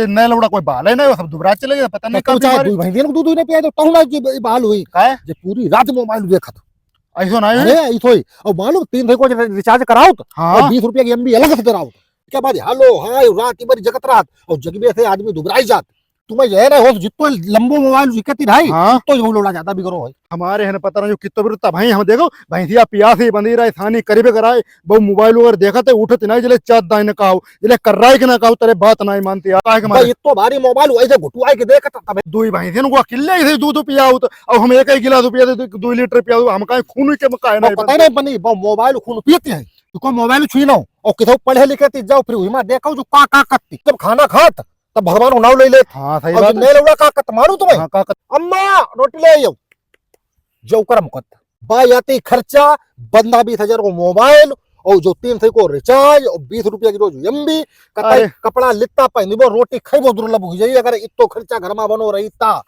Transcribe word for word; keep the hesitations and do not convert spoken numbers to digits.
ए, नए लौड़ा कोई बाल है ना, वो सब दुबरा चले गए, पता नहीं कब कहाँ चाहे बीमारी। दूध भैंसियन को दूध ही नहीं पिया दो, तहु ना जो बाल हुई। काय? जे पूरी रात मोबाइल देखत। ऐसो ना है? अरे, ऐसो ही। और मालूम, तीन सौ को रिचार्ज कराओ तो, हाँ। और बीस रुपया की एमबी अलग से कराओ तो। क्या बात है? हेलो, हाय, रात ही बड़ी जगत रात, और जगबे से आदमी दुबराई जात। तुम्हें यह ना हो, जित्तो लंबो मोबाइल जिकती रही, हाँ। तो ये लौड़ा ज्यादा बिगड़ो है। हमारे है ना पता नहीं कित्तो बिगड़ता भाई, हम देखो, भैंसिया पियासी बंदी रहे, सानी करीबे कराए, बहु मोबाइल वगैरह देखत है, उठत नहीं, जले चात दाई न कहाऊ, जले कर्राई के ना कहाऊ, तेरे बात नहीं मानती यार, काहे के भाई, मारे? इत्तो भारी मोबाइल वैसे घुटुआई के देखत तबे। दुई भैंसियन को अकेले ऐसे दूध पियाऊ तो, अब हम एक ही गिलास पिया दे, दो लीटर पियाऊ, हम काहे खून के काहे वो नहीं पता बनते? नहीं बनी, वो मोबाइल खून पीते हैं। तू को मोबाइल छुई ना, और किथे पढ़े लिखे ती जाओ, फिर वही में देखो जो का, का करती। जब खाना खात, तब भगवान को नाम ले लेत। हाँ, सही और बात जब है। नहीं लौड़ा का करत, मारू तुम्हें? हाँ, का करत? अम्मा, रोटी ले आओ। जो करम करत। बा याती खर्चा, बंदा बीस हजार को मोबाइल, और जो तीन सौ को रिचार्ज, और बीस रुपया की रोज एमबी, कताई अरे। कपड़ा लित्ता पहनबो, रोटी खइबो दुर्लभ हो जाई, अगर इत्तो खर्चा घर में बनो रही ता।